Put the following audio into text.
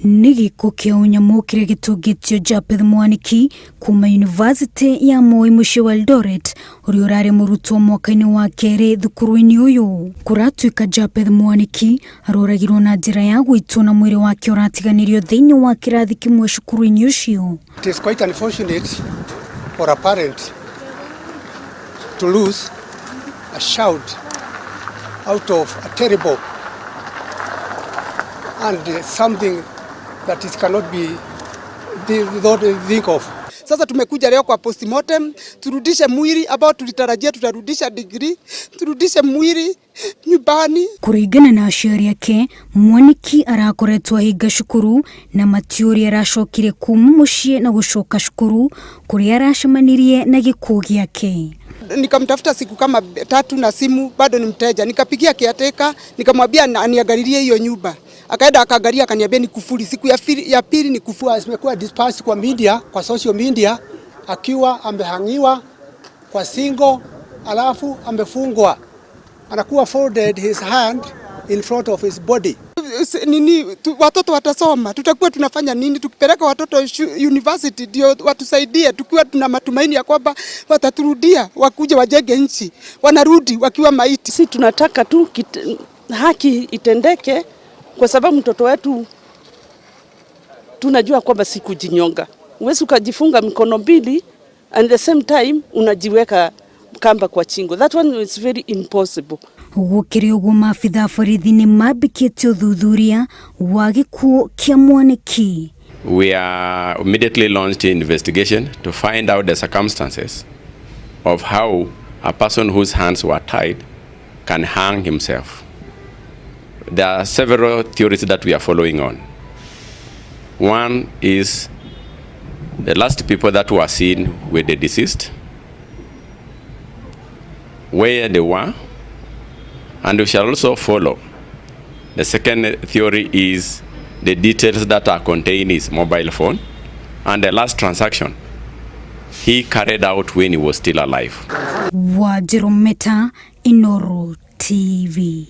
Nĩ gĩko kĩa ũnyamũ kĩrĩa gĩtũngĩtio Japeth Mwaniki kuma Yunivasĩtĩ ya Moi mũciĩ wa Eldoret ũrĩa ũrarĩ mũrutwo mwaka-inĩ wa kerĩ thukuru-inĩ ũyũ. Kũratuĩka Japeth Mwaniki aroragirwo na njĩra ya gũitwo na mwĩrĩ wake ũratiganĩrio thĩinĩ wa kĩrathi kĩmwe cukuru-inĩ ũcio. It is quite unfortunate for a parent to lose a child out of a terrible and something that it cannot be think of. Sasa tumekuja leo kwa postmortem turudishe mwili ambao tulitarajia tutarudisha degree, turudishe mwili nyumbani. Kũringana na aciari ake, Mwaniki arakoretwo ahinga cukuru na matiũria aracokire kuma mũciĩ na gũcoka cukuru kũrĩa aracemanirie na gĩkuũ gĩake. Nikamtafuta siku kama 3 na simu bado ni mteja, nikapigia caretaker nikamwambia aniangalilie hiyo nyumba, akaenda akaangalia akaniambia ni kufuri. Siku ya pili ni kufuri. Amekuwa dispatched kwa media, kwa social media akiwa amehangiwa kwa singo, alafu amefungwa, anakuwa folded his hand in front of his body. Nini watoto watasoma, tutakuwa tunafanya nini tukipeleka watoto university ndio watusaidie, tukiwa tuna matumaini ya kwamba wataturudia wakuje wajenge nchi, wanarudi wakiwa maiti. Si tunataka tu haki itendeke, kwa sababu mtoto wetu tunajua kwamba si kujinyonga. Huwezi ukajifunga mikono mbili and the same time unajiweka kamba kwa chingo. That one is very impossible. Gũkĩrĩ ũguo maabitha a borithi nĩ mambĩkĩte ũthuthuria wa gĩkuũ kĩa Mwaniki. We are immediately launched an investigation to find out the circumstances of how a person whose hands were tied can hang himself. There are several theories that we are following on. One is the last people that were seen with the deceased, where they were, and we shall also follow. The second theory is the details that are contained in his mobile phone and the last transaction he carried out when he was still alive. Wanjiru Meta, Inooro TV.